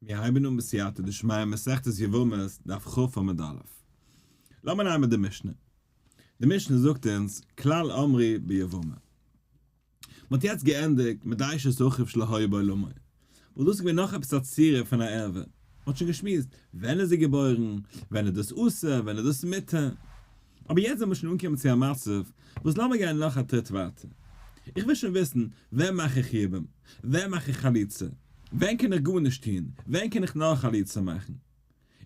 מיר הייבן אן בסייעתא דשמיא מסכת יבמות דף כ עמוד א'. לאמיר נעמען די משנה. די משנה זאגט אונז כלל אמרו ביבמה. מען האט יעצט געענדיגט מיט די אשת אחיו שלא היה בעולמו, וואס דאס איז געווען נאך עפעס א צורה פון א ערווה. מען האט שוין געשמועסט ווען איז זי געבוירן, ווען איז דאס אסור, ווען איז דאס מותר. אבער יעצט זענען מיר שוין אנגעקומען צו א מצב וואס לאמיר גיין נאך א טריט ווייטער. איך וויל שוין וויסן ווען מאך איך יבום? ווען מאך איך חליצה? ווען קען איך גארנישט טון? ווען קען איך נאר חליצה מאכן?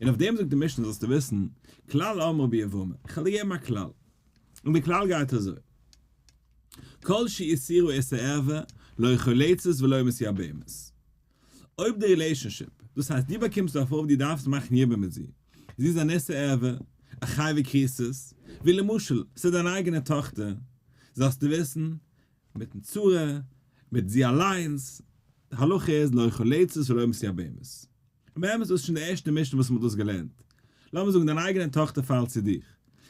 און אויף דעם זאגט די משנה זאלסטו וויסן, כלל אמרו ביבמה, איך וועל דיר געבן א כלל. און די כלל גייט אזוי, כל שאיסורה איסור ערווה, לא חולצת ולא מתייבמת. אויב די relationship, דאס הייסט דו באקומסט א פרוי וואס דו דארפסט מאכן יבום מיט זי, זי איז אן איסור ערווה, א חייבי כריתות, ווי למשל ס'איז דיין אייגענע טאכטער, זאלסטו וויסן, מיטן צרה, מיט זי אליינס, די הלכה איז לא חולצת ולא מתייבמת. און באמת דאס איז שוין די ערשטע משנה וואס מ'האט דאס געלערנט. לאמיר זאגן דיין אייגענע טאכטער פאלט צו דיך.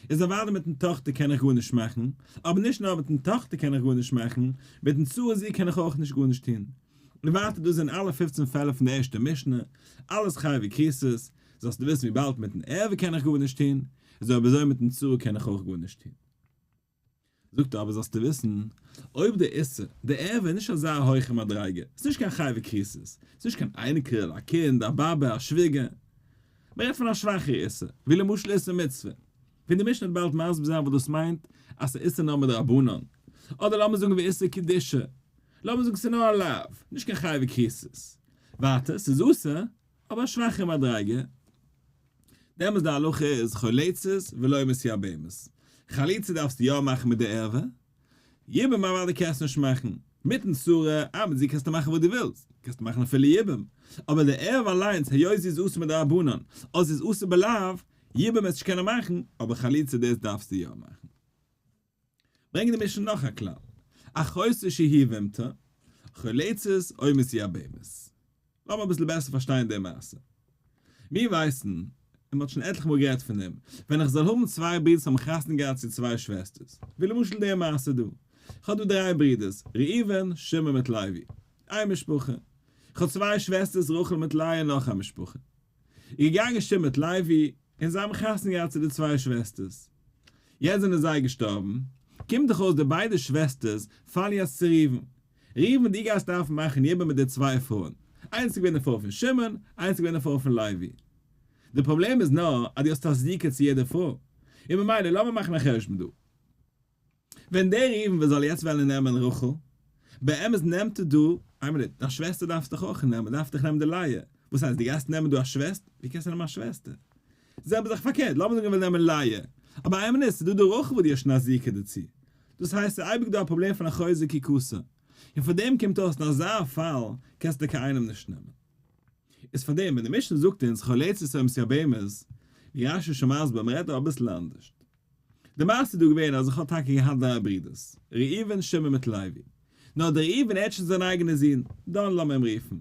איז אוודאי מיטן טאכטער קען איך גארנישט מאכן, אבער נישט נאר מיטן טאכטער קען איך גארנישט מאכן, מיטן צרה זי קען איך אויך נישט גארנישט טון. און ווייטער דאס זענען אלע פופצן פעלער פון די ערשטע משנה, אלעס חייבי כריתות, זאלסטו וויסן וויבאלד מיטן ערווה קען איך גארנישט טון, איז אויב אזוי מיטן צרה קען איך אויך גארנישט טון. זאגט ער אבער זאלסטו וויסן, אויב די איסור, די ערווה איז נישט אזא הויכע מדריגה, ס'איז נישט קיין חייבי כריתות, ס'איז נישט קיין אייניקל, א קינד, א באבע, א שוויגער, מ'רעדט פון א שוואכערע איסור, ווי למשל איסור מצוה, ווי די משנה וועט באלד מסביר זיין וואס דאס מיינט אז ס'איז איסור נאר מדרבנן, אדער לאמיר זאגן ווי איסור קדושה, לאמיר זאגן ס'איז נאר א לאו, נישט קיין חייבי כריתות, ווייטער, ס'איז אסור, אבער א שוואכערע מדריגה. דעמאלס די הלכה איז חולצת ולא מתייבמת. חליצה דארפסטו יא מאכן מיט די ערווה, יבום אוודאי קענסטו נישט מאכן, מיטן צרה, אה מיט זי קענסטו מאכן וואס דו ווילסט, קענסטו מאכן אפילו יבום, אבער די ערווה אליינס היות זי איז אסור מדרבנן, אדער זי איז אסור בלאו, יבום וועסטו נישט קענען מאכן, אבער חליצה דאס דארפסטו יא מאכן. ברענגט די משנה נאך א כלל, אחותו שהיא יבמתו, חולצת או מתייבמת. לאמיר אביסל בעסער פארשטיין די מעשה. מיר ווייסן, און מ'האט שוין עטליכע מאל גערעדט פון דעם, ווען איך זאל האבן צוויי ברידערס האבן חתונה געהאט צו צוויי שוועסטערס, ווי למשל די מעשה דא, איך האב דא דריי ברידערס, ראובן, שמעון מיט לוי, איין משפחה. איך האב צוויי שוועסטערס רחל מיט לאה נאך א משפחה. איז געגאנגען שמעון מיט לוי, און זיי האבן חתונה געהאט צו די צוויי שוועסטערס. יעצט זענען זיי געשטארבן, קומט דאך אויס די ביידע שוועסטערס פאלן יעצט צו ראובן. ראובן דו גייסט דארפן מאכן יבום מיט די צוויי פרויען, איינס איז געווען די פרוי פון שמעון, איינס איז געווען די פרוי פון לוי. די פראבלעם איז נאר אז דו האסט א זיקה צו יעדע פרוי, און ממילא לאמיר מאכן א חשבון דא. ווען דער ראובן ווען זאל יעצט וועלן נעמען רחל, באמת נעמט ער דא, איין מינוט, דיין שוועסטער דארפסט דאך אויך נעמען, דארף דאך נעמען די לאה, וואס הייסט דו גייסט נעמען דא א שוועסטער, ווי קענסטו נעמען א שוועסטער? זעלבע זאך פארקערט, לאמיר זאגן ער וויל נעמען לאה, אבער איין מינוט, ס'איז דא די רחל וואס דו האסט שוין א זיקה דערצו, דאס הייסט ס'איז אייביג דא א פראבלעם פון א חוזר כי קסר, און פאר דעם קומט אויס אין אזא פאל קענסטו קיין איינעם נישט נעמען. איז פאר דעם ווען די משנה זאגט אונז חולצת או מתייבמת, ווי רש"י איז שוין מסביר, מ'רעדט דא אביסל אנדערשט. די מעשה איז דא געווען אז איך האב טאקע געהאט דריי ברידערס, ראובן, שמעון מיט לוי. נאר דער ראובן ער האט שוין זיין אייגענע זון, דן לאמיר אים רופן.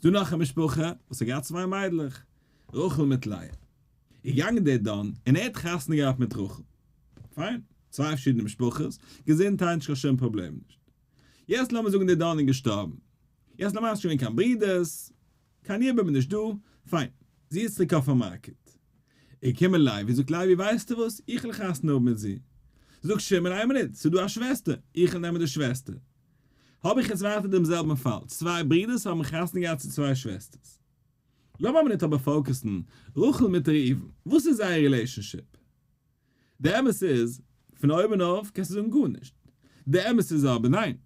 ס'דא נאך א משפחה וואס האט געהאט צוויי מיידלעך, רחל מיט לאה. איז געגאנגען דער דן און ער האט חתונה געהאט מיט רחל. פיין, צוויי פארשידענע משפחות, געזונטהייט נישט קיין שום פראבלעם נישט. יעצט לאמיר זאגן דער דן איז געשטארבן. יעצט למעשה שוין קיין ברידערס, קיין יבום איז נישט דא, פיין, זי איז צוריק אויפן market. איז געקומען לוי, זאגט לוי ווייסטו וואס, איך וויל חתונה האבן מיט זי. זאגט שמעון איין מינוט, ס'איז דא א שוועסטער, איך וויל נעמען די שוועסטער. האב איך יעצט ווייטער דעם זעלבן פאל, צוויי ברידערס האבן חתונה געהאט צו צוויי שוועסטערס. לאמיר א מינוט אבער focus ן, רחל מיט ראובן, וואס איז זייער relationship? די אמת איז, פון אויבן אויף קענסטו זאגן גארנישט. די אמת איז אבער ניין.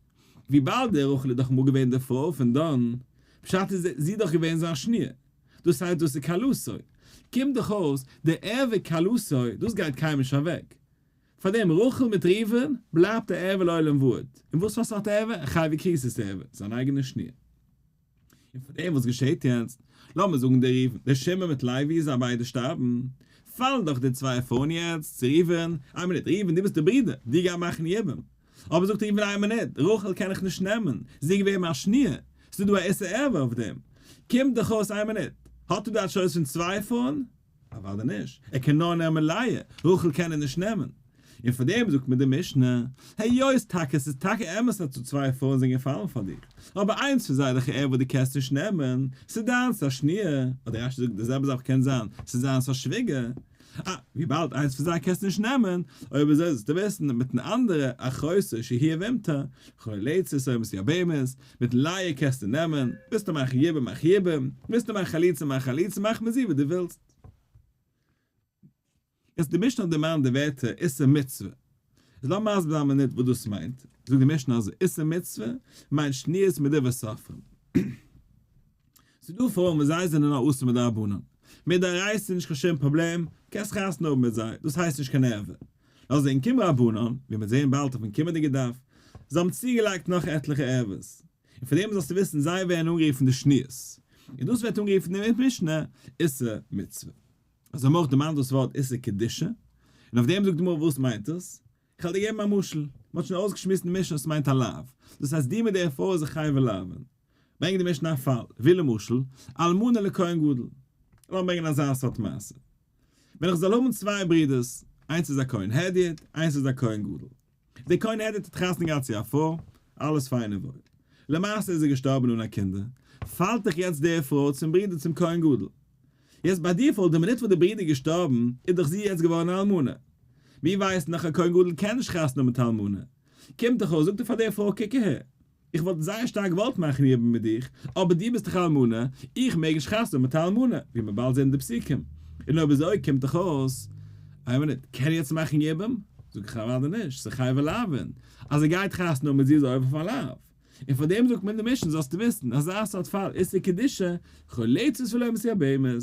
וויבאלד די רחל איז דאך אמאל געווען די פרוי פון דן, פשט איז זי איז דאך געווען זיין שניר. דאס הייסט דאס איז כלתו. קומט דאך אויס, די ערווה כלתו, דאס גייט קיינמאל נישט אוועק. פארדעם רחל מיט ראובן בלייבט א ערווה לעולם ועד. און וואס פאר סארט ערווה? א חייבי כריתות ערווה, זיין אייגענע שניר. און פון דעם וואס געשעהט יעצט, לאמיר זאגן דער ראובן, דער שמעון מיט לוי זיי ביידע שטארבן, פאלן דאך די צוויי פרויען יעצט צו ראובן, איין מינוט, ראובן דו ביסט דער ברודער, דו גיי מאכן יבום. אבער זאגט ראובן איין מינוט, רחל קען איך נישט נעמען, זי איז געווען מיין שניר, ס'איז דא א איסור ערווה אויף דעם. קומט דאך אויס איין מינוט, האט ער דא א choice פון צוויי פרויען? אוודאי נישט, ער קען נאר נעמען לאה, רחל קען ער נישט נעמען. און פאר דעם זאגט מיר די משנה, היות טאקע ס'איז טאקע אמת אז צו צוויי פרויען זענען געפאלן פאר דיך, אבער איינס פון זיי איז דאך ער וואס דו קענסט נישט נעמען, ס'איז דיינס א שניה, אדער רש"י זאגט די זעלבע זאך קען זיין, ס'איז זיינס א שוויגער. אה, וויבאלד איינס פון זיי קענסטו נישט נעמען, אויב אזוי זאלסטו וויסן, מיטן אנדערע, אחותו שהיא יבמתו, חולצת או מתייבמת, מיטן לאה קענסטו נעמען, ווילסטו מאכן יבום מאך יבום, ווילסטו מאכן חליצה מאך חליצה, מאך מיט זי וואס דו ווילסט. יעצט די משנה האט דערמאנט די ווערטער איסור מצוה, איז לאמיר מסביר זיין א מינוט וואס דאס מיינט, זאגט די משנה אז איסור מצוה מיינט שניות מדברי סופרים. ס'איז דא פרויען וואס זיי זענען נאר אסור מדרבנן, מדאורייתא איז נישט קיין שום פראבלעם, קענסט חתונה האבן מיט זיי, דאס הייסט נישט קיין ערווה. נאר זענען קום רבנן, ווי מ'וועט זען באלד אויפן קומענדיגע דף, זיי האבן צוגעלייגט נאך עטליכע ערוות, און פון דעם זאלסטו וויסן זיי ווערן אנגערופן די שניות, און דאס ווערט אנגערופן אין משנה איסור מצוה. אזוי האבן אויך דערמאנט דאס ווארט איסור קדושה, און אויף דעם זאגט די גמרא וואס מיינט דאס? איך וועל דיר געבן א משל, מען האט שוין אויסגעשמועסט אין משנה וואס מיינט א לאו, דאס הייסט דו מיט דער פרוי איז זיך חייבי לאוין. ברענגט די משנה א פאל, ווי למשל, אלמנה לכהן גדול. לאמיר ברענגען אזא סארט מעשה. ווען איך זאל האבן צוויי ברודערס, איינס איז א כהן הדיוט, איינס איז א כהן גדול. דער כהן הדיוט האט חתונה געהאט צו א פרוי, אלעס פיין און וואויל. למעשה איז ער געשטארבן אן א קינדער, פאלט דאך יעצט די פרוי צום ברודער צום כהן גדול. יעצט ביי default די מינוט וואס די ברודער איז געשטארבן איז דאך זי יעצט געווארן א אלמנה. מיר ווייסן דאך א כהן גדול קען נישט חתונה האבן מיט א אלמנה. קומט דאך אויס זאגט ער פאר די פרוי קוק אהער, איך וואלט זייער שטארק געוואלט מאכן יבום מיט דיך, אבער דו ביסט דאך א אלמנה, איך מעג נישט חתונה האבן מיט א אלמנה, ווי מיר באלד זעהן אין די פסוקים. און אויב אזוי קומט דאך אויס, איין מינוט, קען ער יעצט מאכן יבום? זאג איך אוודאי נישט, ס'איז חייבי לאוין, אז ער גייט חתונה האבן מיט זי איז עובר אויף א לאו. און פאר דעם זאגט מען אין די משנה זאלסטו וויסן, אזא סארט פאל איסור קדושה, חולצת ולא מתייבמת.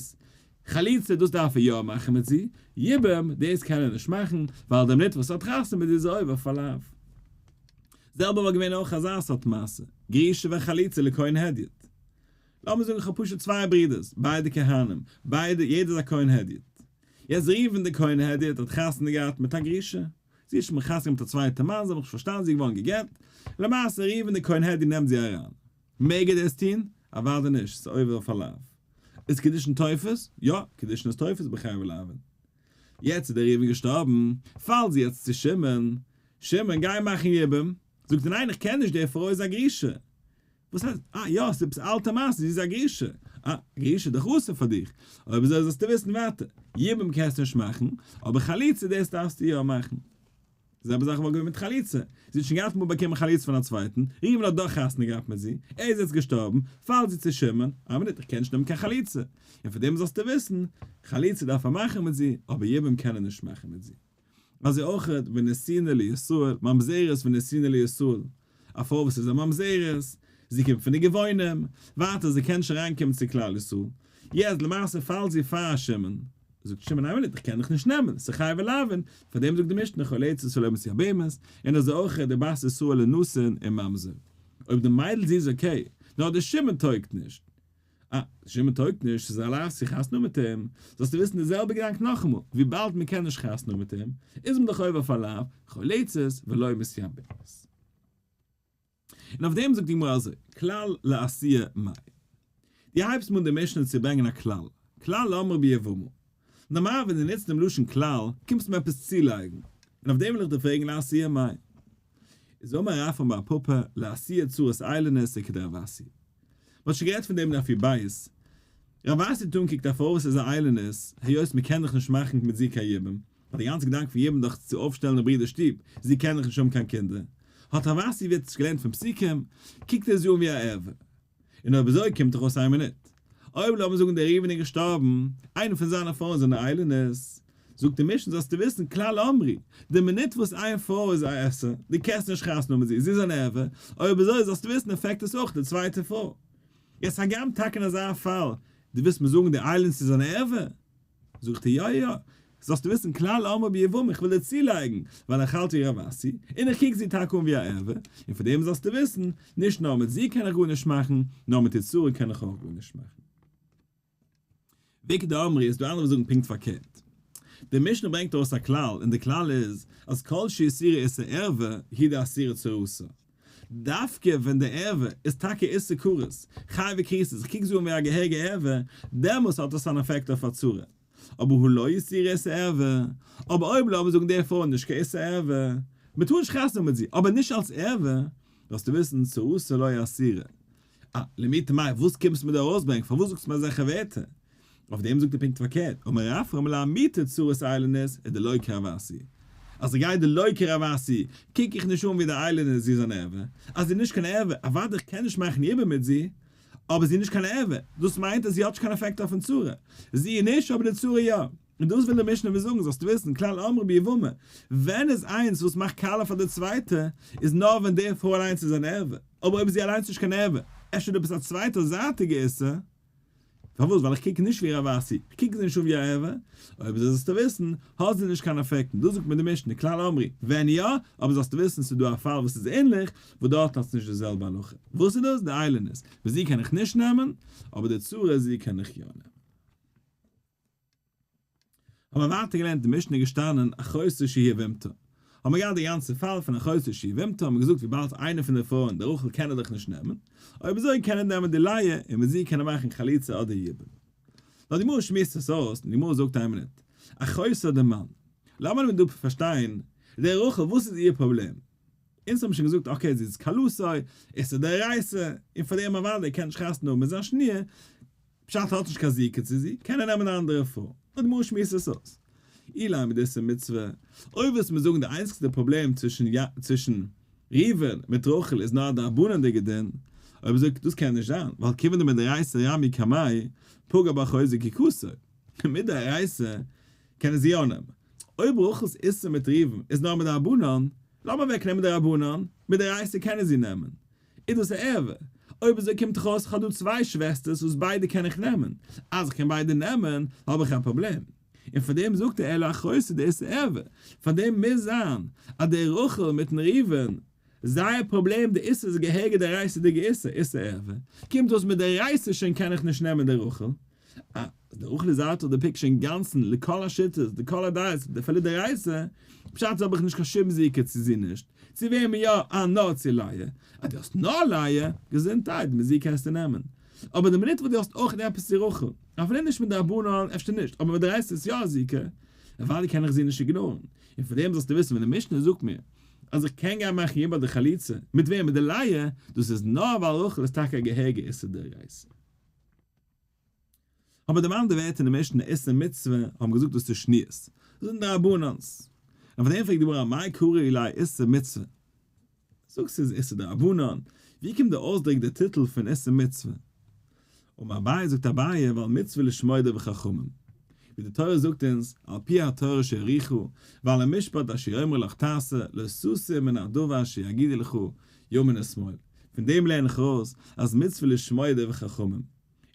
חליצה דאס דארף ער יא מאכן מיט זי, יבום דאס קען ער נישט מאכן, ווייל די מינוט וואס ער האט חתונה מיט זי איז ער עובר אויף א לאו. זעלבע וואלט געווען אויך אזא סארט מעשה, גרושה וחלוצה לכהן הדיוט. לאמיר זאגן איך האב פשוט צוויי ברידערס, ביידע כהנים, ביידע, יעדער איז א כהן הדיוט. יעצט ראובן דער כהן הדיוט האט חתונה געהאט מיט א גרושה, זי האט שוין חתונה געהאט מיט א צווייטע מאן, זיי האבן זיך נישט פארשטאנען, זי איז געווארן גע'גט, למעשה ראובן דער כהן הדיוט נעמט זי אריין. מעג ער דאס טון? אוודאי נישט, ס'איז עובר אויף א לאו. איז קידושין תופס? יא, קידושין איז תופס בחייבי לאוין. יעצט איז דער ראובן געשטארבן, פאלט זי יעצט צו שמעון, שמעון גיי מאכן יבום, זאגט ער ניין איך קען נישט די פרוי איז א גרושה, וואס הייסט, אה יא ס'איז עפעס אלטע מעשה זי איז א גרושה, אה גרושה איז דאך אסור פאר דיך, אויב אזוי זאלסטו וויסן ווייטער, יבום קענסטו נישט מאכן, אבער חליצה דאס דארפסטו יא מאכן. די זעלבע זאך וואלט געווען מיט חליצה, זי האט שוין געהאט אמאל באקומען חליצה פון א צווייטן, ראובן האט דאך חתונה געהאט מיט זי, ער איז יעצט געשטארבן, פאלט זי צו שמעון, א מינוט איך קען נישט נעמען קיין חליצה, און פון דעם זאלסטו וויסן, חליצה דארף ער מאכן מיט זי, אבער יבום קען ער נישט מאכן מיט זי. אזוי אויכעט ונתינה לישראל, ממזרת ונתינה לישראל, א פרוי וואס איז א ממזרת, זי קומט פון די גבעונים, ווייטער זי קען נישט אריינקומען צו כלל ישראל, יעצט למעשה פאלט זי פאר שמעון, זאגט שמעון איין מינוט איך קען דיך נישט נעמען, ס'איז חייבי לאוין, פאר דעם זאגט די משנה חולצת ולא מתייבמת, און אזוי אויכעט די בת ישראל לנתין און ממזר, אויב די מיידל זי איז okay, נאר די שמעון טויגט נישט, אה, שמעון טויגט נישט, ס'איז א לאו צו חתונה מיט אים, זאלסטו וויסן די זעלבע געדאנק נאכאמאל, וויבאלד מען קען נישט חתונה מיט אים, איז מען דאך עובר אויף א לאו, חולצת ולא מתייבמת. און אויף דעם זאגט די גמרא אזוי, כלל לאתויי מאי. דו הייבסט אן די משנה צו ברענגען א כלל, כלל אמרו ביבמה. נארמאל ווען דו נוצט דעם לשון כלל, קומסטו מיר עפעס צולייגן. און אויף דעם וויל איך דיר פרעגן לאתויי מאי. איז אמר רפרם בר פפא, לאתויי צרת איילונית וכדרב אסי. מ'האט שוין גערעדט פון דעם אין דף י"ב. רב אסי האט אנגעקוקט א פרוי וואס איז א איילונית, היות מ'קען דאך נישט מאכן מיט זי קיין יבום, ווייל די גאנצע געדאנק פון יבום דאך צו אויפשטעלן די ברידער שטוב, זי קען דאך נישט האבן קיין קינדער. האט רב אסי ווי ער האט עס געלערנט פון פסוקים, קוקט ער זי אן ווי א ערווה. און אויב אזוי קומט דאך אויס איין מינוט. אויב לאמיר זאגן דער ראובן איז געשטארבן, איינע פון זיינע פרויען זענען איילונית, זאגט די משנה זאלסטו וויסן כלל אמרו, די מינוט וואס איין פרוי איז א עשה, דו קענסט נישט חתונה האבן מיט זי, זי איז אן ערווה, אויב אזוי זאלסטו וויסן affect עס אויך די צווייטע פרוי. יעצט הגם טאקע אין אזא פאל, דו ווילסט מיר זאגן די איילונית איז אן ערווה? זאגט ער יא יא, זאלסטו וויסן כלל אמרו ביבמה, איך וויל דיר צולייגן, ווייל איך האלט ווי רב אסי, און איך קוק זי טאקע אן ווי א ערווה, און פאר דעם זאלסטו וויסן, נישט נאר מיט זי קען איך גארנישט מאכן, נאר מיט איר צרה קען איך אויך גארנישט מאכן. ואיכא דאמרי איז דא אנדערע וואס זאגן פונקט פארקערט. די משנה ברענגט ארויס א כלל, און די כלל איז, אז כל שאיסורה איסור ערווה, הוא דאסירה צרתה. דווקא ווען די ערווה איז טאקע איסור כרת, חייבי כריתות, איך קוק זי אן ווי א געהעריגע ערווה, דעמאלס האט עס אן אפעקט אויף א צרה. אבער הא לא איסורא איסור ערווה, אבער אויב לאמיר זאגן די פרוי איז נישט קיין איסור ערווה, מען טאר נישט חתונה האבן מיט זי, אבער נישט אלס ערווה, זאלסטו וויסן צרתה לא אסירא. אה, למעוטי מאי, וואס קומסטו מיר דא ארויסברענגען, פארוואס זאגסטו מיר אזעלכע ווערטער? אויף דעם זאגט ער פונקט פארקערט, אמר רפרם לאמעוטי צרת איילונית איז דלא כרב אסי. אז איך גיי דלא כרב אסי, קוק איך נישט אן ווי די איילונית זי איז אן ערווה. אז זי איז נישט קיין ערווה, אוודאי איך קען נישט מאכן יבום מיט זי, אבער זי איז נישט קיין ערווה, דאס מיינט אז זי האט נישט קיין אפעקט אויפן צרה. זי איז נישט, אבער די צרה יא. און דאס וויל די משנה מיר זאגן, זאלסטו וויסן, כלל אמרו ביבמה, ווען איז איינס וואס מאכט קאלע פאר די צווייטע, איז נאר ווען די פרוי אליינס איז אן ערווה. אבער אויב איז זי אליינס נישט קיין ערווה, אפשר איז דא עפעס א צווייטע זייטיגע איסור, פארוואס? ווייל איך קוק נישט ווי רב אסי, איך קוק זי נישט אן ווי א ערווה, אויב אזוי זאלסטו וויסן, האט זי נישט קיין אפעקטן, דאס זאגט מיר די משנה, כלל אמרו, ווען יא, אבער זאלסטו וויסן ס'איז דא א פאל וואס איז ענליך, וואס דארט האט עס נישט די זעלבע הלכה. וואס איז דאס? די איילונית, וואס זי קען איך נישט נעמען, אבער די צרה זי קען איך יא נעמען. האבן מיר ווייטער געלערנט די משנה געשטאנען אחותו שהיא יבמתו, האבן מיר געהאט די גאנצע פאל פון אחותו שהיא יבמתו, האבן מיר געזאגט וויבאלד איינע פון די פרויען די רחל קען ער דאך נישט נעמען, אויב אזוי קען ער נעמען די לאה און מיט זי קען ער מאכן חליצה אדער יבום. נאר די גמרא שמועסט עס אויס און די גמרא זאגט איין מינוט, אחותו דמאן, לאמיר דא פארשטיין די רחל וואס איז איר פראבלעם? אונז האבן שוין געזאגט okay זי איז כלתו, איסור דאורייתא, און פאר דעם אוודאי קען נישט חתונה האבן מיט זיין שניר, פשט האט נישט קיין זיקה צו זי, קען ער נעמען א אנדערע פרוי. נאר די גמרא שמועסט עס אויס. אילימא דאיסור מצוה, אויב ווילסט מיר זאגן די איינציגסטע פראבלעם צווישן צווישן ראובן מיט רחל איז נאר א דרבנן'דיגע דין, אויב אזוי דאס קען נישט זיין, ווייל כיוון דמדאורייתא רמיא קמיה, פגע בה חוזה זקוקתו. מדאורייתא קען ער זי יא נעמען. אויב רחל'ס איסור מיט ראובן איז נאר מדרבנן, לאמיר אוועק נעמען די רבנן, מדאורייתא קען ער זי נעמען. איז דאס א ערווה? אויב אזוי קומט דאך אויס כ'האב דא צוויי שוועסטערס וואס ביידע קען איך נעמען, אז איך קען ביידע נעמען האב איך א פראבלעם. און פאר דעם זאגט ער אלא אחותו דאיסור ערווה, פאר דעם מוז זיין אז די רחל מיטן ראובן זייער פראבלעם די איסור איז געהעריגע דאורייתא'דיגע איסור, איסור ערווה, קומט אויס מדאורייתא שוין קען איך נישט נעמען די רחל, אה, די רחל איז out of the picture אינגאנצן, לכל השיטות, לכל הדעות, אפילו דאורייתא, פשט איז האב איך נישט קיין שום זיקה צו זי נישט, צו וועמען יא, אה נאר צו לאה, אז דו האסט נאר לאה, געזונטהייט, מיט זי קענסטו נעמען. אבער די מינוט וואס דו האסט אויך עפעס צו רחל, אפילו נישט מיט דרבנן, אפשר נישט, אבער מיט דאורייתא איז יא א זיקה, אוודאי קען איך זי נישט ignore ן. און פאר דעם זאלסטו וויסן ווען די משנה זאגט מיר אז איך קען גיין מאכן יבום אדער חליצה, מיט וועם? מיט די לאה, דאס איז נאר ווייל רחל איז טאקע א געהעריגע איסור דאורייתא. אבער דערמאנט די ווערטער אין די משנה איסור מצוה האבן געזאגט דאס איז שניות, דאס זענען דרבנן'ס. און פאר דעם פרעגט די גמרא מאי קרי ליה איסור מצוה? זאג ס'איז איסור דרבנן, ווי קומט די אויסדרוק די טיטל פון איסור מצוה? אמר אביי זאגט אביי ווייל מצוה לשמוע דברי חכמים, ווי די תורה זאגט אונז על פי התורה שהורוך ועל המשפט אשר יאמרו לך תעשה לא תסור מן הדבר אשר יגידו לך ימין ושמאל, פון דעם לערן איך ארויס אז מצוה לשמוע דברי חכמים, און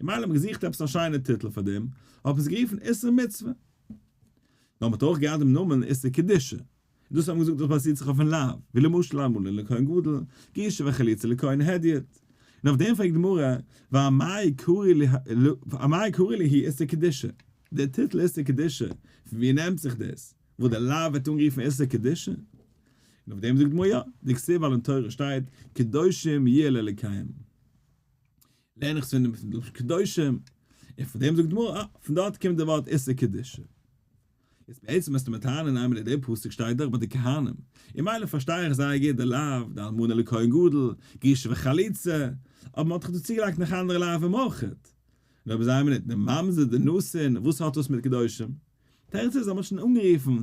מילא האט מען געזוכט עפעס א שיינע טיטל פאר דעם, האט מען עס גערופן איסור מצוה. נאר מען האט אויך געהאט דעם נאמען איסור קדושה, און דאס האט מען געזאגט דאס באציט זיך אויפן לאו, ווי למשל אלמנה לכהן גדול, גרושה וחלוצה לכהן הדיוט. און אויף דעם פרעגט די גמרא, ואמאי קרי להו איסור קדושה? דער טיטל איסור קדושה, פון ווי נעמט זיך דאס? וואס דער לאו ווערט אנגערופן איסור קדושה? און אויף דעם זאגט די גמרא יא, דכתיב ווייל אין תורה שטייט קדושים יהיו לאלקיהם. לערן איך עס פון דעם לשון קדושים, און פון דעם זאגט די גמרא, אה, פון דארט קומט די ווארט איסור קדושה. יעצט בעצם מוזטו מיר טענה'ן איינמאל אין דעם פסוק שטייט דאך ביי די כהנים, און מילא פארשטיי איך זייער גוט די לאו, די אלמנה לכהן גדול, גרושה וחלוצה, אבער מען האט דאך דא צוגעלייגט נאך אנדערע לאווים אויכעט. נו אבער זיי מיר ניט די ממזר די נתין, וואס האט דאס מיט קדושים? תירוץ איז אז מען האט שוין אנגערופן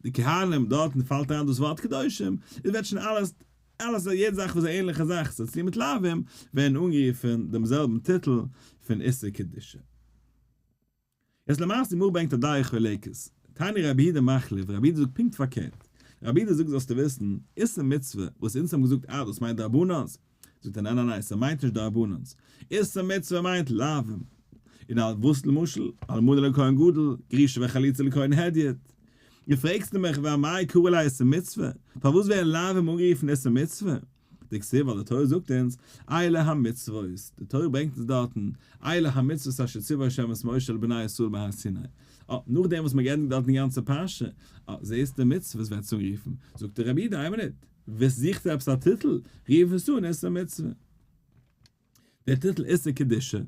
די כהנים, דארטן פאלט אריין דאס ווארט קדושים, איז ווערט שוין אלעס אלעס יעדע זאך וואס איז א ענליכע זאך ס'האט צוטון מיט לאווים, ווערן אנגערופן דעם זעלבן טיטל פון איסור קדושה. יעצט למעשה די גמרא ברענגט א דעה חולקת, תניא רבי יהודה מחליף, רבי יהודה זאגט פונקט פארקערט, רבי יהודה זאגט זאלסטו וויסן, איסור מצוה, וואס אונז האבן געזאגט אה דאס מיינט דרבנן'ס, זאגט ער ניין ניין ניין ס'מיינט נישט דרבנן'ס, איסור מצוה מיינט לאווים, און א וואס למשל, אלמנה לכהן גדול, גרושה וחלוצה לכהן הדיוט. און פרעגסטו מיך ואמאי קרי ליה איסור מצוה, פארוואס ווערן לאווים אנגערופן איסור מצוה? דכתיב ווייל די תורה זאגט אונז, אלה המצוות, די תורה ברענגט אונז דארטן, אלה המצוות אשר ציוה ה' את משה אל בני ישראל בהר סיני. אה, נאכדעם וואס מען געענדיגט דארטן די גאנצע פרשה, אה, זעסט די מצוות ווערט עס אנגערופן, זאגט דער רבי יהודה איין מינוט, וועסט זוכט עפעס א טיטל, רוף עס אן איסור מצוה. דער טיטל איסור קדושה.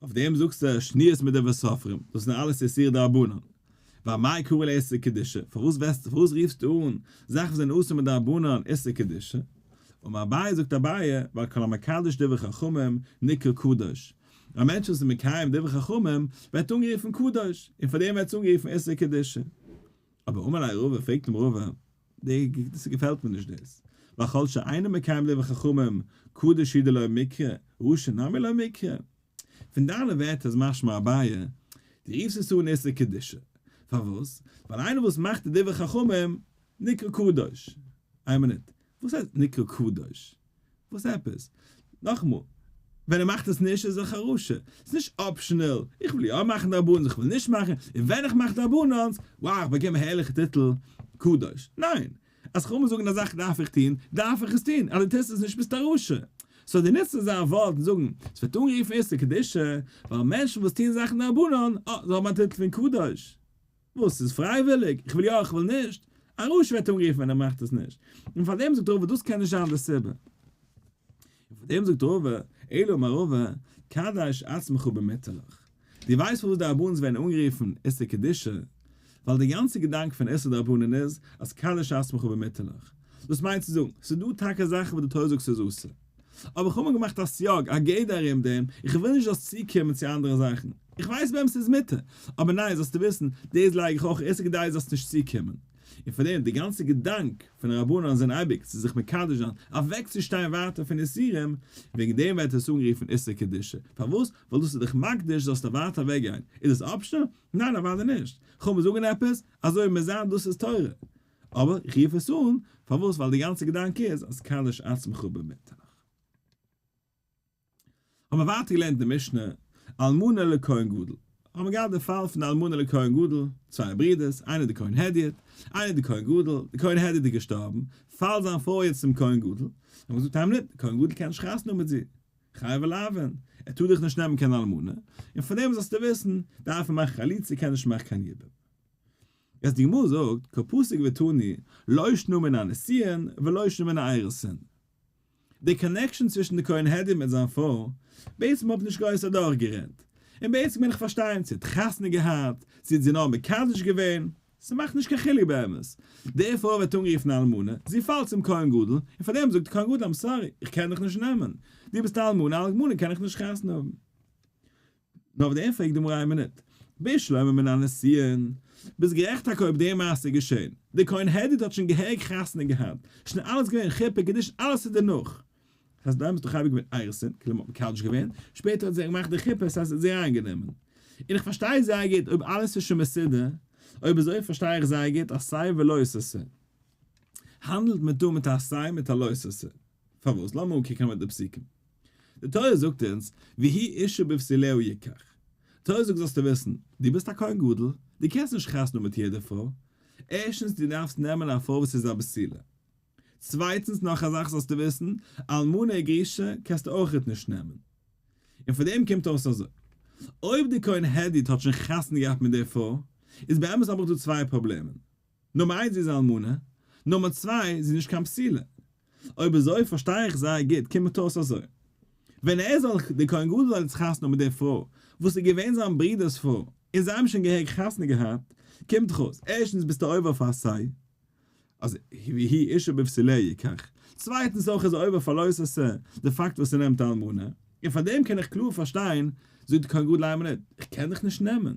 אויף דעם זאגסטו שניות מדברי סופרים, דאס זענען אלעס איסורי דרבנן. ואמאי קרי ליה איסור קדושה, פארוואס וועסטו, פארוואס רופסטו אן זאכן וואס זענען אסור מדרבנן איסור קדושה? אמר אביי זאגט אביי, ווייל כל המקדש דברי חכמים נקרא קדוש, א מענטש וואס איז מקיים דברי חכמים ווערט אנגערופן קדוש, און פאר דעם ווערט עס אנגערופן איסור קדושה. אבער אמר ליה רבא פרעגט אים רבא, דאס געפעלט מיר נישט דאס, ווייל כל שאינו מקיים דברי חכמים קדוש הוא דלא מיקרי, רשע נמי לא מיקרי. פון דיינע ווערטער איז משמע אביי, דו רופסט עס אן איסור קדושה. פארוואס? ווייל איינער וואס מאכט די דברי חכמים נקרא קדוש. איין מינוט, וואס הייסט נקרא קדוש? וואס עפעס? נאכאמאל, ווען ער מאכט עס נישט איז ער א רשע. ס'איז נישט optional, איך וויל יא מאכן דרבנן'ס איך וויל נישט מאכן, און ווען איך מאך דרבנן'ס, wow איך באקום א הערליכע טיטל קדוש. ניין! אז חכמים זאגן א זאך דארף איך טון, דארף איך עס טון, אז דו טוסט עס נישט ביסטו א רשע. so דו נוצט אזא ווארט און זאגן, ס'ווערט אנגערופן איסור קדושה, ווייל מענטשן וואס טוען זאכן דרבנן, אה, זיי האבן א טיטל פון קדוש. וואס? ס'איז פרייוויליג? איך וויל יא איך וויל נישט? א רשע ווערט אנגערופן ווען ער מאכט עס נישט. און פאר דעם זאגט רבא דאס קען נישט זיין די סיבה. און פאר דעם זאגט רבא, אלא אמר רבא, קדש עצמך במותר לך. דו ווייסט פארוואס די רבנן'ס ווערן אנגערופן איסור קדושה? ווייל די גאנצע געדאנק פון איסור דרבנן איז אז קדש עצמך במותר לך. דאס מיינט צו זאגן, ס'איז דא טאקע זאכן וואס די תורה זאגט ס'איז אסור. אבער איך האב מיר געמאכט א סייג, א גדר ארום דעם, איך וויל נישט זאלסט צוקומען צו אנדערע זאכן. איך ווייס באמת ס'איז מותר, אבער ניין, זאלסטו וויסן, דאס לייג איך אויך איסור כדי זאלסט נישט צוקומען. און פאר דעם, די גאנצע געדאנק פון רבנן זענען אייביג צו זיך מקדש זיין, אוועקצושטיין ווייטער פון איסורים, וועגן דעם ווערט עס אנגערופן איסור קדושה. פארוואס? ווייל דאס איז דיך מקדיש זאלסטו ווייטער אוועקגיין. איז עס optional? ניין אוודאי נישט. חכמים זאגן עפעס, אזוי מוז זיין, דאס איז תורה. אבער איך רוף עס אן, פארוואס? ווייל די גאנצע געדאנק איז אז קדש עצמך במותר לך. האבן מיר ווייטער געלערנט אין די משנה, אלמנה לכהן גדול. האבן מיר געהאט די פאל פון די אלמנה לכהן גדול, צוויי ברידערס, איינער די כהן הדיוט, איינער די כהן גדול, די כהן הדיוט איז געשטארבן, פאלט זיין פרוי יעצט צום כהן גדול, האבן מיר געזאגט איין מינוט, די כהן גדול קען נישט חתונה האבן מיט זי, חייבי לאוין, ער טאר דאך נישט נעמען קיין אלמנה, און פאר דעם זאלסטו וויסן, דארף ער מאכן חליצה, קען נישט מאכן קיין יבום. יעצט די גמרא זאגט, קא פסיק ותני, לא שנא מן הנישואין ולא שנא מן האירוסין. די connection צווישן די כהן הדיוט מיט זיין פרוי, בעצם האב נישט גרויס אדורך גערעדט, און בעצם קען איך פארשטיין צו האט חתונה געהאט, צו האט זי נאר מקדש געווען, ס'מאכט נישט קיין חילוק באמת. די פרוי ווערט אנגערופן אלמנה, זי פאלט צום כהן גדול, און פאר דעם זאגט די כהן גדול I'm sorry, איך קען דיך נישט נעמען, דו ביסט א אלמנה, אלמנה קען איך נישט חתונה האבן. נאר אויף דעם פרעגט די גמרא איין מינוט, בשלמא מן הנישואין, ביסט גערעכט טאקע אויב די מעשה איז געשען, די כהן הדיוט האט שוין געהעריג חתונה געהאט, שוין אלעס געווען חופה קידושין אלעס איז דערנאך, דאס הייסט דעמאלטס איז דאך אייביג געווען אירוסין, כאילו מ'האט מקדש געווען, שפעטער האט זי געמאכט די חופה, ס'הייסט ער האט זי אריינגענומען. און איך פארשטיי זייער גוט אויב אלעס איז שוין מסודר, אויב אזוי פארשטיי איך זייער גוט אז עשה ולא תעשה האנדלט מען דא מיט א עשה מיט א לא תעשה. פארוואס? לאמיר אנקוקען מיט די פסוקים. די תורה זאגט אונז, והוא אשה בבתוליה יקח. תורה זאגט זאלסטו וויסן, דו ביסט א כהן גדול, דו קענסט נישט חתונה מיט יעדע פרוי. ערשטנס דו דארפסט נעמען א פרוי וואס איז א בתולה. צווייטנס נאך א זאך זאלסטו וויסן, אלמנה וגרושה קענסטו אויכעט נישט נעמען. און פון דעם קומט אויס אזוי, אויב די כהן הדיוט האט שוין חתונה געהאט מיט די פרוי, איז באמת האב איך דא צוויי פראבלעמען. נומער איינס זי איז אלמנה, נומער צוויי זי איז נישט קיין בתולה. אויב אזוי פארשטיי איך זייער גוט קומט אויס אזוי, ווען ער זאל, דער כהן גדול זאל יעצט חתונה האבן מיט די פרוי וואס איז געווען זיין ברודער'ס פרוי, און זיי האבן שוין געהעריג חתונה געהאט, קומט דאך אויס, ערשטנס ביסטו עובר אויף עשה, אז והוא אשה בבתוליה יקח, צווייטנס אויך איז ער עובר אויף א לא תעשה, די פאקט וואס ער נעמט א אלמנה, און פאר דעם קען איך קלאר פארשטיין, זאגט דער כהן גדול איין מינוט, איך קען דיך נישט נעמען,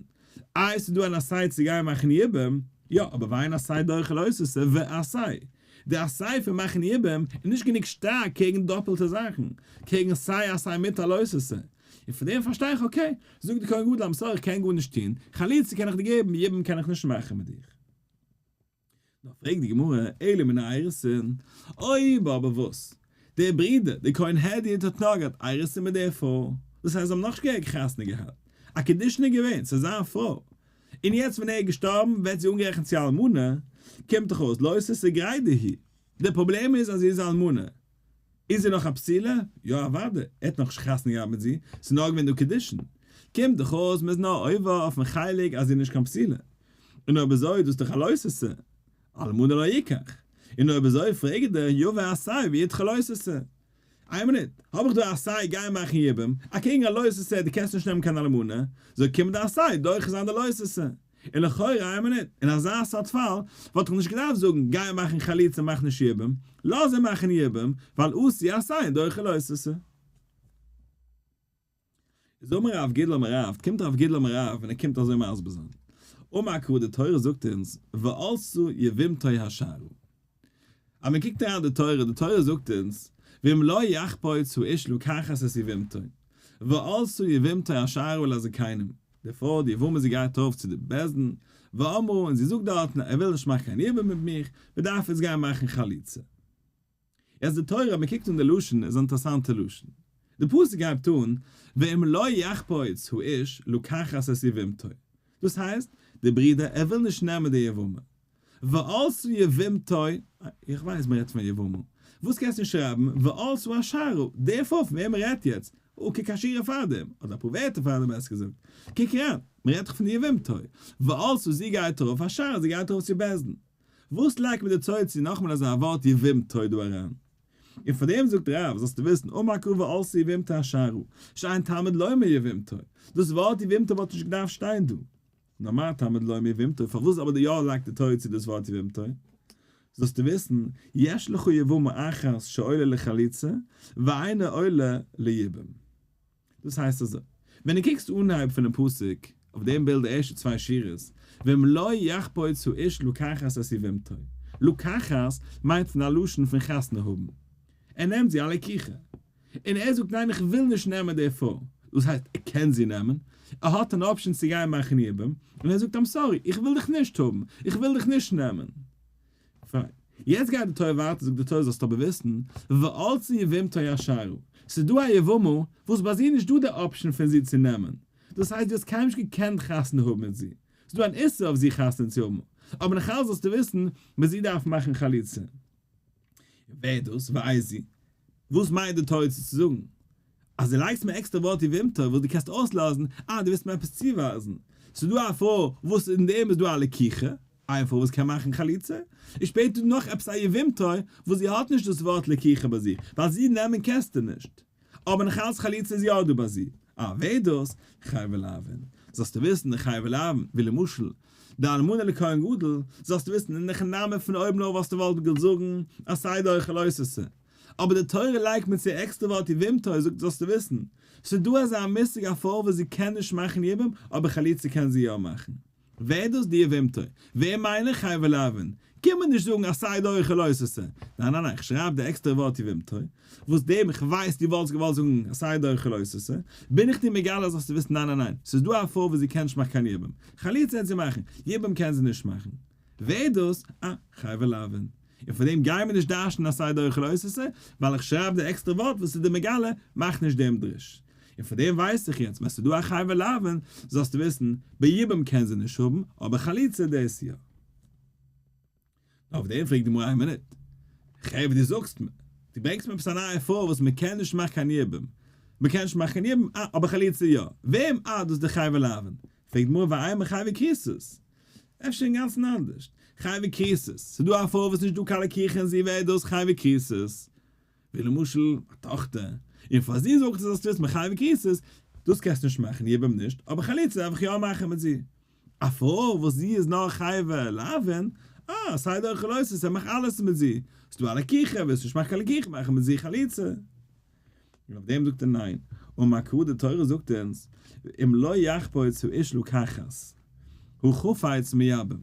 איי ס'איז דא אן עשה צו גיין מאכן יבום, יא, אבער ואין עשה דוחה לא תעשה ועשה. די עשה פון מאכן יבום איז נישט גענוג שטארק קעגן דאפעלטע זאכן, קעגן סיי עשה מיט א לא תעשה. און פון דעם פארשטיי איך okay, זאגט די כהן גדול I'm sorry איך קען גארנישט טון, חליצה קען איך דיר געבן, יבום קען איך נישט מאכן מיט דיך. נאר פרעגט די גמרא, אלא מן האירוסין, אויב אבער וואס? דער ברודער, דער כהן הדיוט האט נאר געהאט אירוסין מיט דער פרוי, דאס הייסט זיי האבן נאכנישט געהעריג חתונה געהאט, א קידושין איז געווען, ס'איז זיין פרוי, און יעצט ווען ער איז געשטארבן ווערט זי אנגערעכנט צו אלמנה, קומט דאך אויס לא תעשה גרידא היא, דער פראבלעם איז אז זי איז אלמנה, איז זי נאך א בתולה? יא אוודאי, ער האט נאכנישט חתונה געהאט מיט זי, ס'איז נאר געווען דא קידושין. קומט דאך אויס מ'איז נאר עובר אויפן חלק אז זי איז נישט קיין בתולה. און אויב אזוי איז דאס דאך א לא תעשה, אלמנה לא יקח. און אויב אזוי פרעג איך דיר, יבא עשה וידחה לא תעשה. איין מינוט, האב איך דא א עשה גיי מאכן יבום, אקעגן א לא תעשה דו קענסט נישט נעמען קיין אלמנה, זאל קומען די עשה דוחה זיין די לא תעשה. און לכאורה איין מינוט, אין אזא סארט פאל וואלט איך נישט געדארפט זאגן גיי מאכן חליצה מאך נישט יבום, לאז אים מאכן יבום, ווייל עשי עשה און דוחה לא תעשה. איז אמר רב גידל אמר רב, קומט רב גידל אמר רב און ער קומט אזוי מסביר זיין. אמר קרא די תורה זאגט אונז ועלתה יבמתו השערה. אז מען קוקט אריין די תורה, די תורה זאגט אונז ואם לא יחפוץ האיש לקחת את יבמתו, ועלתה יבמתו השערה אל הזקנים, די פרוי די יבמה זי גייט ארויף צו די בית דין, ואמרה און זי זאגט דארטן ער וויל נישט מאכן קיין יבום מיט מיך, מען דארף יעצט גיין מאכן חליצה. יעצט די תורה אויב מען קוקט אן די לשון איז א אינטערעסאנטע לשון. די פסוק הייבט אן ואם לא יחפוץ האיש לקחת את יבמתו. דאס הייסט די ברודער ער וויל נישט נעמען די יבמה. ועלתה יבמתו, איך ווייס מען רעדט פון יבמה, וואס קענסטו נישט שרייבן ועלתה השערה, די פרוי פון וועם מען רעדט יעצט, או קוק א שורה פארדעם, אדער אפאר ווערטער פארדעם בעסער געזאגט, קוק אריין, מען רעדט דאך פון די יבמתו, ועלתה זי גייט ארויף השערה זי גייט ארויף צו בית דין. וואס לייגט מען די צואה צו נאכאמאל אזא ווארט יבמתו דא אריין? און פאר דעם זאגט רב, זאלסטו וויסן, אמר קרא ועלתה יבמתו השערה, שאין תלמוד לומר יבמתו, דאס ווארט יבמתו וואלט נישט געדארפט שטיין דא. נאר מה תלמוד לומר יבמתו, פארוואס אבער יא לייגט די תורה צו דאס ווארט יבמתו? זאלסטו וויסן, יש לך יבמה אחת שעולה לחליצה, ואינה עולה ליבום. דאס הייסט אזוי, ווען דו קוקסט אנהייב פונעם פסוק, אויף דעם בילד די ערשטע צוויי שורות, ואם לא יחפוץ האיש לקחת את יבמתו, לקחת מיינט פון א לשון פון חתונה האבן, ער נעמט זי א לקיחה, און ער זאגט ניין איך וויל נישט נעמען די פרוי, דאס הייסט ער קען זי נעמען, ער האט אן option צו גיין מאכן יבום, און ער זאגט I'm sorry איך וויל דיך נישט האבן, איך וויל דיך נישט נעמען. פיין. יעצט גייט די תורה ווייטער זאגט די תורה זאלסט אבער וויסן, ועלתה יבמתו השערה, ס'איז דא א יבמה וואס ביי זי איז נישט דא די option פון זי צו נעמען, דאס הייסט דו האסט קיינמאל נישט געקענט חתונה האבן מיט זי, ס'איז דא אן איסור אויף זי חתונה צו האבן, אבער נאכאלץ זאלסטו וויסן, מיט זי דארף מאכן חליצה. ווער דאס? ואיזו? וואס מיינט די תורה צו זאגן? אז דו לייגסט מיר עקסטער ווארט יבמתו וואס דו קענסט אויסלאזן, אה דו ווילסט מיר עפעס צואווייזן, ס'איז דא א פרוי וואס אין דעם איז דא א לקיחה, איין פרוי וואס קען מאכן חליצה, און שפעטער דא נאך עפעס א יבמתו וואס זי האט נישט דאס ווארט לקיחה ביי זיך, ווייל זי נעמען קענסטו נישט. אבער נאך אלץ חליצה איז יא דא ביי זי. אה ווער דאס? חייבי לאוין. זאלסטו וויסן די חייבי לאוין, ווי למשל די אלמנה לכהן גדול, זאלסטו וויסן אין הכי נמי פון אויבן אויף וואלסטו וואלט געוואלט זאגן אז סיי דוחה לא תעשה. אבער די תורה לייגט מיר צו עקסטער ווארט יבמתו זאגט זאלסטו וויסן, ס'איז דא אזא מושג א פרוי וואס זי קען נישט מאכן יבום אבער חליצה קען זי יא מאכן. ווער דאס די יבמתו? ווער מיין איך חייבי לאוין? קום מיר נישט זאגן אז סיי דוחה לא תעשה. ניין ניין ניין איך שרייב די עקסטערע ווארט יבמתו, וואס דעם איך ווייס דו וואלסט געוואלט זאגן אז סיי דוחה לא תעשה, בין איך דיר מגלה זאלסטו וויסן ניין ניין ניין ס'איז דא א פרוי וואס זי קען נישט מאכן קיין יבום, חליצה קען זי מאכן, יבום קען זי נישט מאכן. ווער דאס? אה, חייבי לאוין. און פאר דעם גייען מיר נישט דרש'נען עשה דוחה לא תעשה, ווייל איך שרייב די עקסטערע ווארט וואס איז די מגלה, מאך נישט דעם דרוש. און פאר דעם ווייס איך יעצט, ווען ס'איז דא א חייבי לאוין, זאלסטו וויסן, ביי יבום קען זי נישט האבן, אבער חליצה דאס יא. אויף דעם פרעגט די גמרא איין מינוט, כ'הער ווי דו זאגסט מיר, דו ברענגסט מיר עפעס א נייע פרוי וואס מ'קען נישט מאכן קיין יבום, מ'קען נישט מאכן קיין יבום, אה, אבער חליצה יא, וועם? אה, דאס איז די חייבי לאוין. פרעגט די גמרא ואימא חייבי כריתות? אפשר אינגאנצן אנדערשט, חייבי כריתות, ס'איז דא א פרוי וואס נישט דא קיין לקיחה אין זי ווערט דאס חייבי כריתות, ווי למשל א טאכטער, און פאר זי זאגט זי זאלסט וויסן חייבי כריתות, דאס קענסטו נישט מאכן יבום נישט, אבער חליצה דארף איך יא מאכן מיט זי. א פרוי וואס זי איז נאר חייבי לאוין, אה, סיי דוחה לא תעשה, מאך אלעס מיט זי, ס'איז דא א לקיחה, ווילסט נישט מאכן קיין לקיחה מאך מיט זי חליצה. און אויף דעם זאגט ער ניין, אמר קרא די תורה זאגט אונז, אם לא יחפוץ האיש לקחת, הוא חפץ מייבם,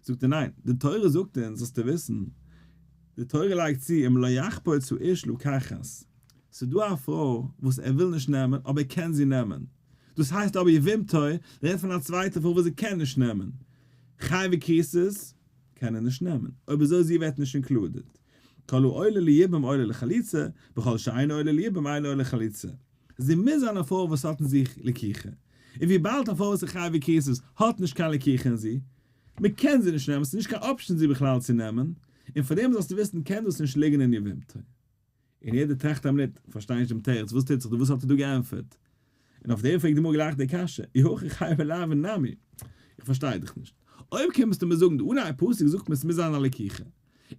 זאגט ער ניין, די תורה זאגט אונז זאלסטו וויסן, די תורה לייגט צו אם לא יחפוץ האיש לקחת, ס'איז דא א פרוי וואס ער וויל נישט נעמען אבער ער קען זי נעמען, דאס הייסט אבער יבמתו רעדט פון א צווייטע פרוי וואס זי קען נישט נעמען, חייבי כריתות קען ער נישט נעמען, אויב אזוי זי ווערט נישט included. כל העולה ליבום עולה לחליצה, וכל שאינו עולה ליבום אינו עולה לחליצה. זי מוז זיין א פרוי וואס האט אין זיך לקיחה. און וויבאלד א פרוי וואס איז חייבי כריתות האט נישט קיין לקיחה אין זי, מען קען זי נישט נעמען, ס'איז נישט קיין option זי בכלל צו נעמען, און פאר דעם זאלסטו וויסן קען דאס נישט ליגן אין יבמתו. און יעדער טראכט א מינוט, כ'פארשטיי נישט דעם תירוץ, וואס טוט זיך דא, וואס האט ער דא געענטפערט? און אויף דעם פרעגט די גמרא גלייך די קשיא, אי הכי חייבי לאוין נמי, איך פארשטיי דיך נישט. אויב קומסטו מיר זאגן די אנהייב פסוק זאגט מיר ס'מוז זיין א לקיחה,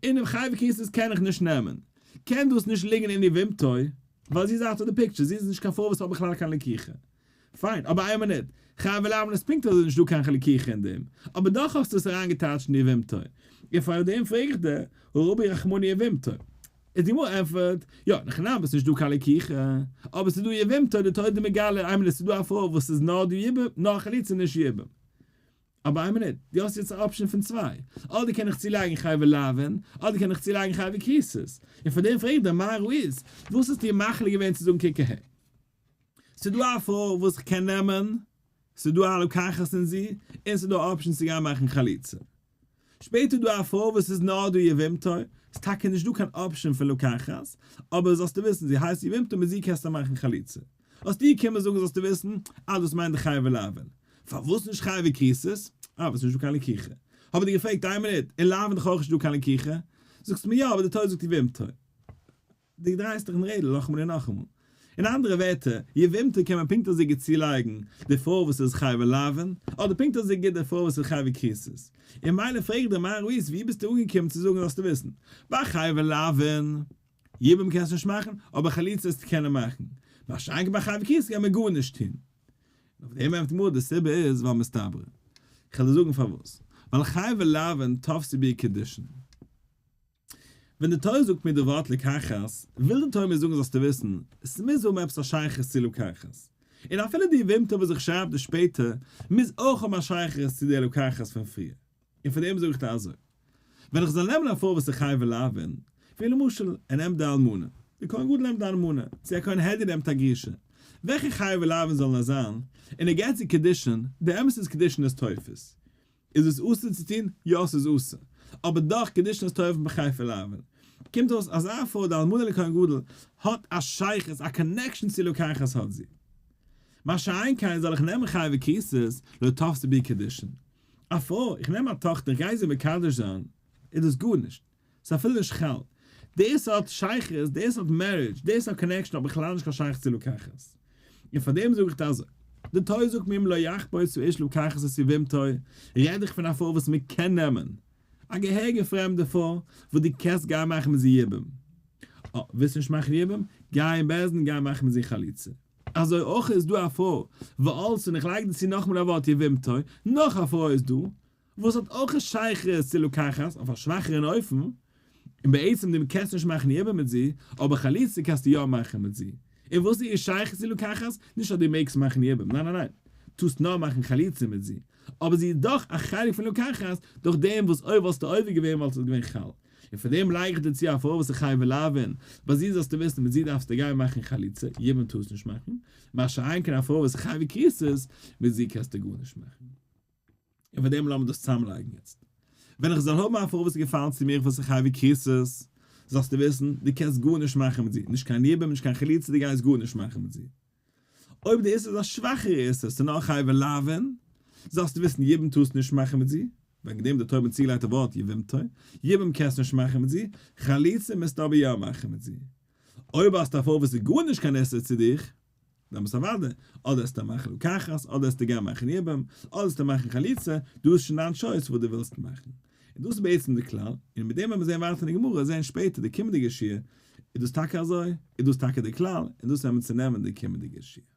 און דעם חייבי כריתות קען איך נישט נעמען. קען דאס נישט ליגן אין יבמתו, ווייל זי איז out of the picture, זי איז נישט קיין פרוי וואס האט בכלל קיין לקיחה. פיין, אבער איין מינוט, חייבי לאוין איז פונקט אזוי נישט דא קיין לקיחה אין דעם, אבער דאך האסטו עס אריינגעטייטשט אין יבמתו. און פאר דעם פרעג איך דיר, הא רבי רחמנא יבמתו. איז די גמרא ענטפערט, יא, אין הכי נמי ס'איז נישט דא קיין לקיחה, אבער ס'איז דא יבמתו, די תורה איז מגלה, איין מינוט, ס'איז דא א פרוי וואס איז נאר דא יבום, נאר חליצה נישט יבום. אבער איין מינוט, דו האסט יעצט א option פון צוויי, אדער קען איך צולייגן חייבי לאוין, אדער קען איך צולייגן חייבי כריתות. און פאר דעם פרעג איך דיר, מה ראית? וואס האסטו מחליט געווען צו זאגן קוק אהער? ס'איז דא א פרוי וואס איך קען נעמען, ס'איז דא א לוקחת אין זי, און ס'איז דא א option צו גיין מאכן חליצה. שפעטער איז דא א פרוי וואס איז נאר דא יבמתו, ס'איז טאקע נישט דא קיין option פון לוקחת, אבער זאלסטו וויסן זי הייסט יבמתו מיט זי קענסטו מאכן חליצה. האסטו געקומען זאגן זאלסטו וויסן אז דאס מיינט די חייבי לאוין. פארוואס נישט חייבי כריתות? אה, ווייל ס'איז נישט דא קיין לקיחה. האב איך דיר געפרעגט איין מינוט, אין לאוין איז דאך אויך נישט דא קיין לקיחה? זאגסטו מיר יא, אבער די תורה זאגט יבמתו. דו דרייסט דיך אין רעדל נאכאמאל און נאכאמאל. אין אנדערע ווערטער, יבמתו קען מען פונקט אזוי גוט צולייגן די פרוי וואס איז חייבי לאוין, אדער פונקט אזוי גוט די פרוי וואס איז חייבי כריתות. און מילא פרעג איך דיר מה ראית, ווי ביסטו אנגעקומען צו זאגן זאלסטו וויסן, ביי חייבי לאוין, יבום קענסטו נישט מאכן, אבער חליצה וועסטו קענען מאכן. מה שאין כן ביי חייבי כריתות קען מען גארנישט טון. און אויף דעם ענטפערט גמרא די סיבה איז ווייל מסתברא. איך וועל דיר זאגן פארוואס. ווייל חייבי לאוין תפסי בהו קידושין. ווען די תורה זאגט מיר די ווארט לוקחת, וויל די תורה מיר זאגן זאלסטו וויסן, עס מוז האבן עפעס א שייכות צו לוקחת. און אפילו די יבמתו וואס איך שרייב דיר שפעטער, מוז אויך האבן א שייכות צו די לוקחת פון פריער. און פאר דעם זאג איך דיר אזוי, ווען איך זאל נעמען א פרוי וואס איז חייבי לאוין, ווי למשל ער נעמט די אלמנה, די כהן גדול נעמט די אלמנה, צו א כהן הדיוט נעמט א גרושה, וועלכע חייבי לאוין זאלן עס זיין, און ער געט זי קידושין, די אמת איז קידושין איז תופס. איז עס אסור צו טון? יא ס'איז אסור. אבער דאך קידושין איז תופס בחייבי לאוין. קומט אויס אז א פרוי די אלמנה לכהן גדול האט א שייכות א connection צו לוקחת האט זי. מה שאין כן זאל איך נעמען חייבי כריתות לא תפסי בהו קידושין. א פרוי, איך נעם א טאכטער איך גיי זי מקדש זיין, איז דאס גארנישט. ס'איז אפילו נישט חל. די סארט שייכות, די סארט marriage, די סארט connection האט בכלל נישט קיין שייכות צו לוקחת. און פאר דעם זאג איך דיר אזוי. די תורה זאגט מיר אם לא יחבוץ האיש לוקחת את יבמתו, רעד איך פון א פרוי וואס מען קען נעמען. א געהעריגע פרעמדע פרוי וואס דו קענסט גיין מאכן מיט זי יבום. אה, ווילסט נישט מאכן יבום? גיי אין בית דין גיי מאכן מיט זי חליצה. אזוי אויך איז דא א פרוי, ועלתה, און איך לייג דיר צו נאכאמאל א ווארט יבמתו, נאך א פרוי איז דא, וואס האט אויך א שייכות צו לוקחת אויף א שוואכערן אופן, און בעצם דו קענסט נישט מאכן יבום מיט זי, אבער חליצה קענסטו יא מאכן מיט זי. און וואס איז איר שייכות צו לוקחת? נישט אז דו מעגסט מאכן יבום, ניין ניין ניין, טארסט נאר מאכן חליצה מיט זי, אבער זי איז דאך א חלק פון לוקחת, דורך דעם וואס אויב וואלסטו עובר געווען וואלט עס געווען חל. און פון דעם לייג איך דיר צו א פרוי וואס איז חייבי לאוין, ביי זי זאלסטו וויסן מיט זי דארפסטו גיין מאכן חליצה, יבום טארסט נישט מאכן, מה שאין כן א פרוי וואס איז חייבי כריתות, מיט זי קענסטו גארנישט מאכן. און פאר דעם לאמיר דאס צוזאמלייגן יעצט. ווען איך זאל האבן א פרוי וואס איז געפאלן צו מיר וואס איז חייבי כריתות, זאלסטו וויסן, דו קענסט גארנישט מאכן מיט זי, נישט קיין יבום, נישט קיין חליצה, דו גייסט גארנישט מאכן מיט זי. אויב די איסור איז א שוואכערע איסור, ס'איז נאר חייבי לאוין, זאלסטו וויסן, יבום טארסטו נישט מאכן מיט זי, וועגן דעם די תורה האט צוגעלייגט א ווארט יבמתו, יבום קענסטו נישט מאכן מיט זי, חליצה מוזטו אבער יא מאכן מיט זי. אויב האסטו א פרוי וואס איז גארנישט קיין איסור צו דיך, דעמאלטס אוודאי, אדער עסטו מאכן לוקחת, אדער עסטו גיין מאכן יבום, אדער עסטו מאכן חליצה, דא איז שוין דיין choice וואס דו ווילסט מאכן. און דאס איז בעצם די כלל, און מיט דעם וועלן מיר זען ווייטער אין די גמרא, זען שפעטער די קומענדיגע שיעור, איז דאס טאקע אזוי? איז דאס טאקע די כלל? און דאס וועלן מיר צונעמען די קומענדיגע שיעור.